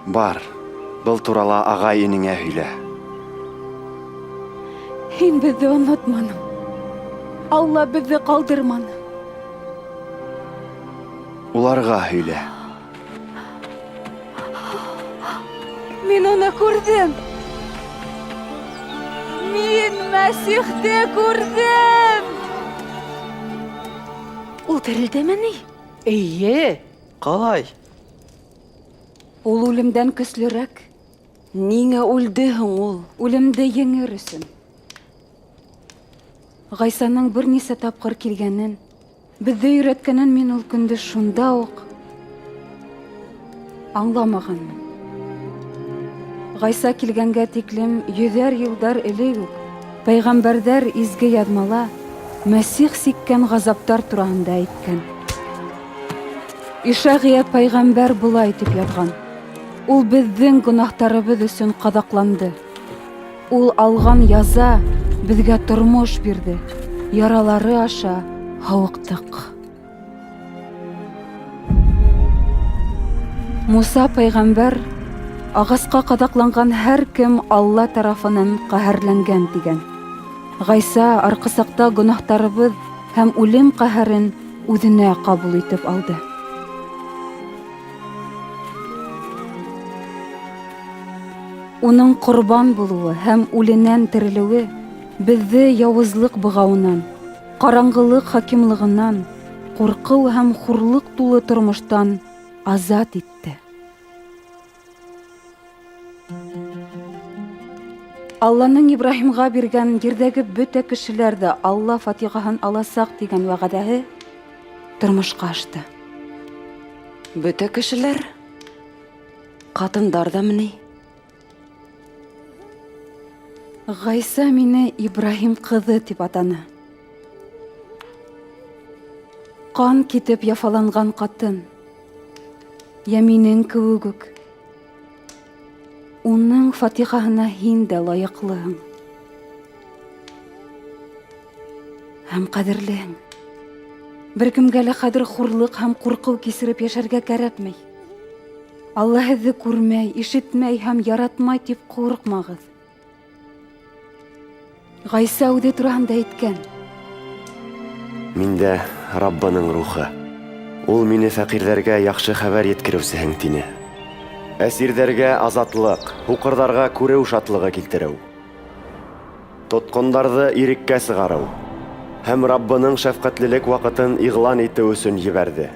Бар, был турала ағай-энеңә һөйлә.
Һин беҙҙе онотманың. Алла беҙҙе ҡалдырманы.
Уларға һөйлә.
Мин уны күрҙем. Мин Мәсихте күрҙем.
Ул терелдеме ни?
Эйе.
Ҡалай?
Ул үлемдән көслөрәк.
Ниңә үлде һуң ул?
Үлемде еңер өсөн. Ғайсаның бер нисә тапҡыр килгәнен, беҙҙе өйрәткәнен мин ул көндө шунда уҡ аңламағанмын. Ғайса килгәнгә тиклем йөҙәр йылдар элек үк пәйғәмбәрҙәр изге яҙмала Мәсих сиккән ғазаптар тураһында әйткән. Ишағия пәйғәмбәр былай дип яҙған: Ул беҙҙең гонаһтарыбыҙ өсөн ҡаҙаҡланды. Ул алған яза беҙгә тормош бирҙе, яралары аша һауыҡтыҡ. Муса пәйғәмбәр ағасҡа ҡаҙаҡланған һәр кем Алла тарафынан ҡәһәрләнгән тигән. Ғайса арҡысаҡта гонаһтарыбыҙ һәм үлем ҡәһәрен үҙенә ҡабул итеп алды. Уның ҡорбан булыуы һәм үленән терелеүе беҙҙе яуызлыҡ бығауынан, ҡараңғылыҡ хакимлығынан, ҡурҡыу һәм хурлыҡ тулы тормоштан азат итте. Алланың Ибраһимға биргән ерҙәге бөтә кешеләр ҙә Алла фатихаһын аласаҡ тигән вәғәҙәһе тормошҡа ашты.
Бөтә кешеләр? Ҡатындар ҙамы ни?
Ғайса мине Ибраһим ҡыҙы тип атаны. Ҡан китеп яфаланған ҡатын, йә минең кеүек үк, уның фатихаһына һин дә лайыҡлыһың. Һәм ҡәҙерлеһең. Бер кемгә лә хәҙер хурлыҡ һәм ҡурҡыу кисереп йәшәргә кәрәкмәй. Алла һеҙҙе күрмәй, ишетмәй һәм яратмай тип ҡурҡмағыҙ. Ғайса үҙе тураһында әйткән.
Миндә Раббының рухы. Ул мине фәҡирҙәргә яҡшы хәбәр еткереүсеһең тине. Әсирҙәргә азатлыҡ, һуҡырҙарға күреү шатлығы килтереү. Тотҡондарҙы иреккә сығарыу һәм Раббының шәфҡәтлелек ваҡытын иғлан итеү өсөн ебәрҙе.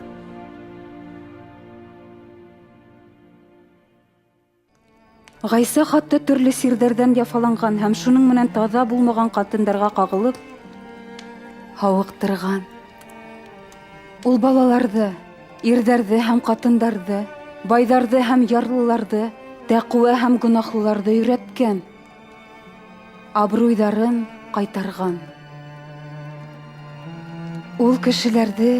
Ғайса хатта төрлө сирҙәрҙән яфаланған һәм шуның менән таҙа булмаған ҡатындарға ҡағылып, һауыҡтырған. Ул балаларҙы, ирҙәрҙе һәм ҡатындарҙы, байҙарҙы һәм ярлыларҙы, тәҡүә һәм гонаһлыларҙы өйрәткән, абруйҙарын ҡайтарған. Ул кешеләрҙе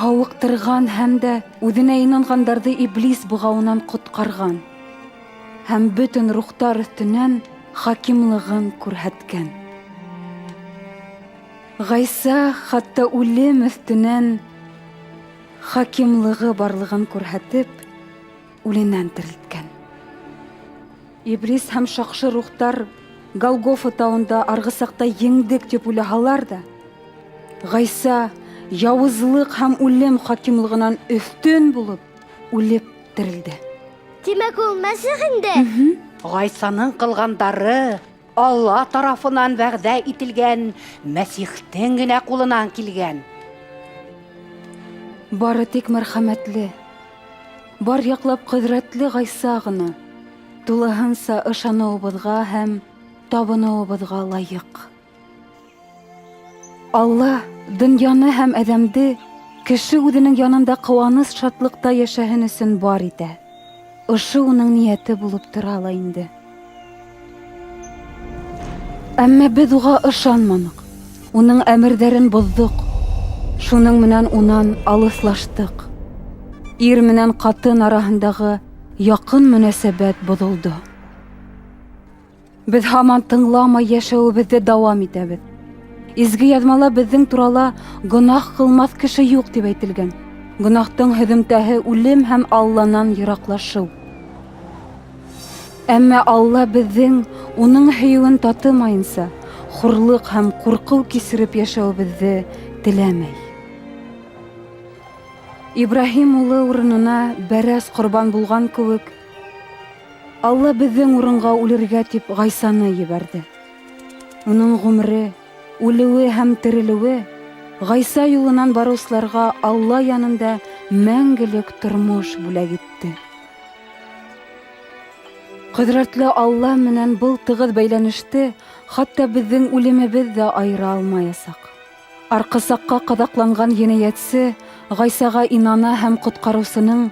һауыҡтырған һәм дә үҙенә инанғандарҙы иблис бығауынан ҡотҡарған һәм бөтөн рухтар өҫтөнән хакимлығын күрһәткән. Ғайса хатта үлем өҫтөнән хакимлығы барлығын күрһәтеп, үленән терелткән. Иблис һәм шаҡшы рухтар Голгофа тауында арғы саҡта еңдек тип уйлаһалар ҙа, Ғайса яуызлыҡ һәм үлем хакимлығынан өҫтөн булып үлеп терелде.
Тимәк, ул Мәсих инде.
Ғайсаның ҡылғандары Алла тарафынан вәғәҙә ителгән Мәсихтең генә ҡулынан килгән.
Бары тик мәрхәмәтле, бар яҡлап ҡөҙрәтле Ғайса ғына тулыһынса ышаныуыбыҙға һәм табыныуыбыҙға лайыҡ. Алла донъяны һәм әҙәмде кеше үҙенең янында ҡыуаныс шатлыҡта йәшәһен өсөн бар итә. Ошо уның ниәте булып тора ла инде. Әммә беҙ уға ышанманыҡ, уның әмерҙәрен боҙҙоҡ. Шуның менән унан алыҫлаштыҡ. Ир менән ҡатын араһындағы яҡын мөнәсәбәт боҙолдо. Беҙ һаман тыңламай йәшәүебеҙҙе дауам итәбеҙ. Изге яҙмала беҙҙең турала гонаһ ҡылмаҫ кеше юҡ тип әйтелгән. Гонаһтың һөҙөмтәһе үлем һәм Алланан йыраҡлашыу. Әммә Алла беҙҙең уның һөйөүен татымайынса, хурлыҡ һәм ҡурҡыу кисереп йәшәүебеҙҙе теләмәй. Ибраһим улы урынына бәрәс ҡорбан булған кеүек, Алла беҙҙең урынға үлергә тип Ғайсаны ебәрҙе. Уның ғүмере, үлеүе һәм терелеүе Ғайса юлынан барыусыларға Алла янында мәңгелек тормош бүләк итте. Ҡөҙрәтле Алла менән был тығыҙ бәйләнеште хатта беҙҙең үлемебеҙ ҙә айыра алмаясаҡ. Арҡысаҡҡа ҡаҙаҡланған енәйәтсе Ғайсаға инана һәм ҡотҡарыусының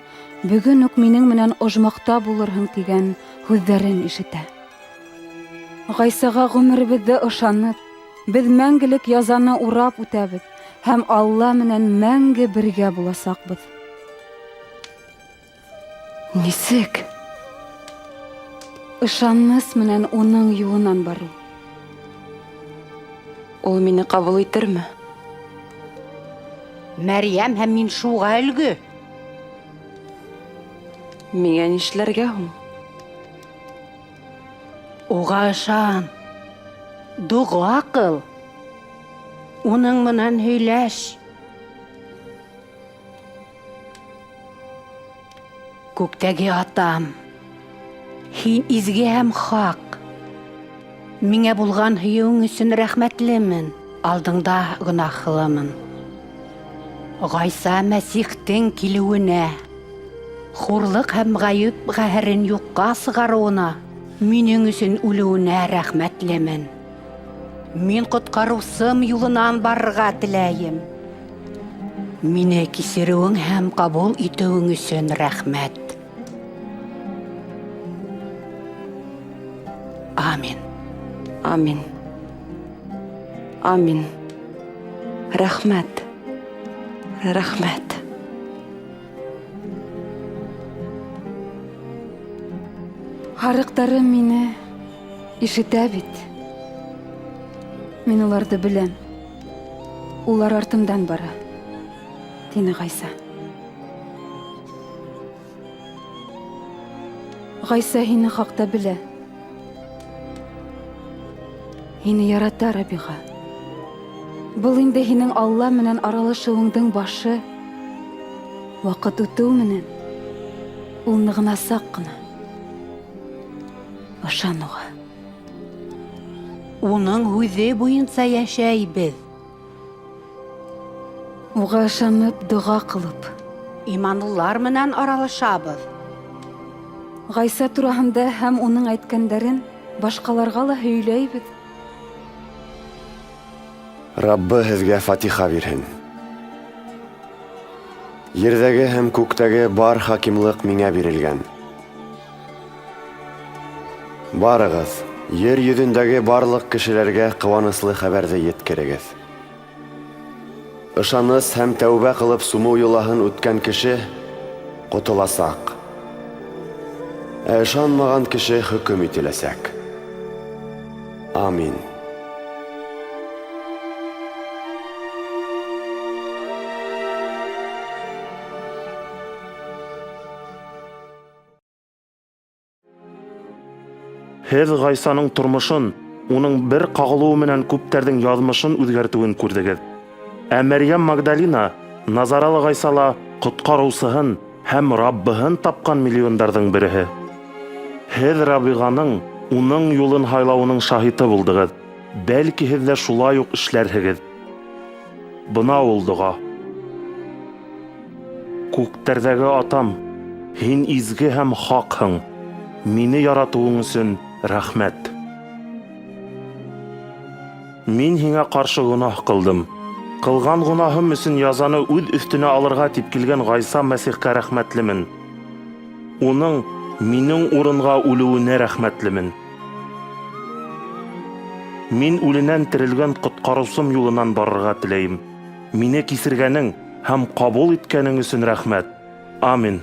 бөгөн үк минең менән ожмахта булырһың тигән һүҙҙәрен ишетә. Ғайсаға ғүмеребеҙҙе ышанып, Беҙ мәңгелек язаны урап үтәбеҙ һәм Алла менән мәңге бергә буласаҡбыҙ. Нисек? Ышаныс менән уның юлынан барыу.
Ул мине ҡабул итерме?
Мәрйәм һәм мин шуға өлгө.
Миңә нишләргә һуң?
Уға ышан. Доға ҡыл. Уның менән һөйләш. Күктәге Атам, һин изге һәм хаҡ. Миңә булған һөйөүең өсөн рәхмәтлемен, алдыңда гонаһлымын. Ғайса Мәсихтең килеүенә, хурлыҡ һәм ғәйеп ҡәһәрен юҡҡа сығарыуына, минең өсөн үлеүенә рәхмәтлемен. Мин Ҡотҡарыусым юлынан барырға теләйем. Мине кисереүең һәм ҡабул итеүең өсөн рәхмәт. Амин.
Амин. Амин. Рәхмәт. Рәхмәт.
Һарыҡтарым мине ишетә бит. Мин уларҙы беләм. Улар артымдан бара, тине Ғайса. Ғайса һине хаҡта белә. Һине ярата, Рабиға. Был инде һинең Алла менән аралашыуыңдың башы. Ваҡыт үтеү менән ул нығынасаҡ ҡына. Ышан уға.
Уның һүҙе буйынса йәшәйбеҙ.
Уға ышанып, доға ҡылып.
Иманлылар менән аралашабыҙ.
Ғайса тураһында һәм уның әйткәндәрен башҡаларға ла һөйләйбеҙ.
Раббы һеҙгә фатиха бирһен. Ерҙәге һәм күктәге бар хакимлыҡ миңә бирелгән. Барығыҙ, ер йөҙөндәге барлыҡ кешеләргә ҡыуаныслы хәбәрҙе еткерегеҙ. Ышаныс һәм тәүбә ҡылып сумыу йолаһын үткән кеше ҡотоласаҡ. Ә ышанмаған кеше хөкөм ителәсәк. Амин.
Һеҙ Ғайсаның тормошон, уның бер ҡағылыуы менән күптәрҙең яҙмышын үҙгәртеүен күрҙегеҙ. Ә Мәрйәм Магдалина Назаралы Ғайсала ҡотҡарыусыһын һәм Раббыһын тапҡан миллиондарҙың береһе. Һеҙ Рабиғаның уның юлын һайлауының шаһиты булдығыҙ. Бәлки һеҙ ҙә шулай уҡ эшләрһегеҙ. Бына ул доға. Күктәрҙәге Атам, һин изге һәм хаҡһың. Мине яратыуың өсөн рәхмәт. Мин һиңә ҡаршы гонаһ ҡылдым. Ҡылған гонаһым өсөн язаны үҙ өҫтөнә алырға тип килгән Ғайса Мәсихкә рәхмәтлемен. Уның минең урынға үлеүенә рәхмәтлемен. Мин үленән терелгән ҡотҡарыусым юлынан барырға теләйем. Мине кисергәнең һәм ҡабул иткәнең өсөн рәхмәт. Амин.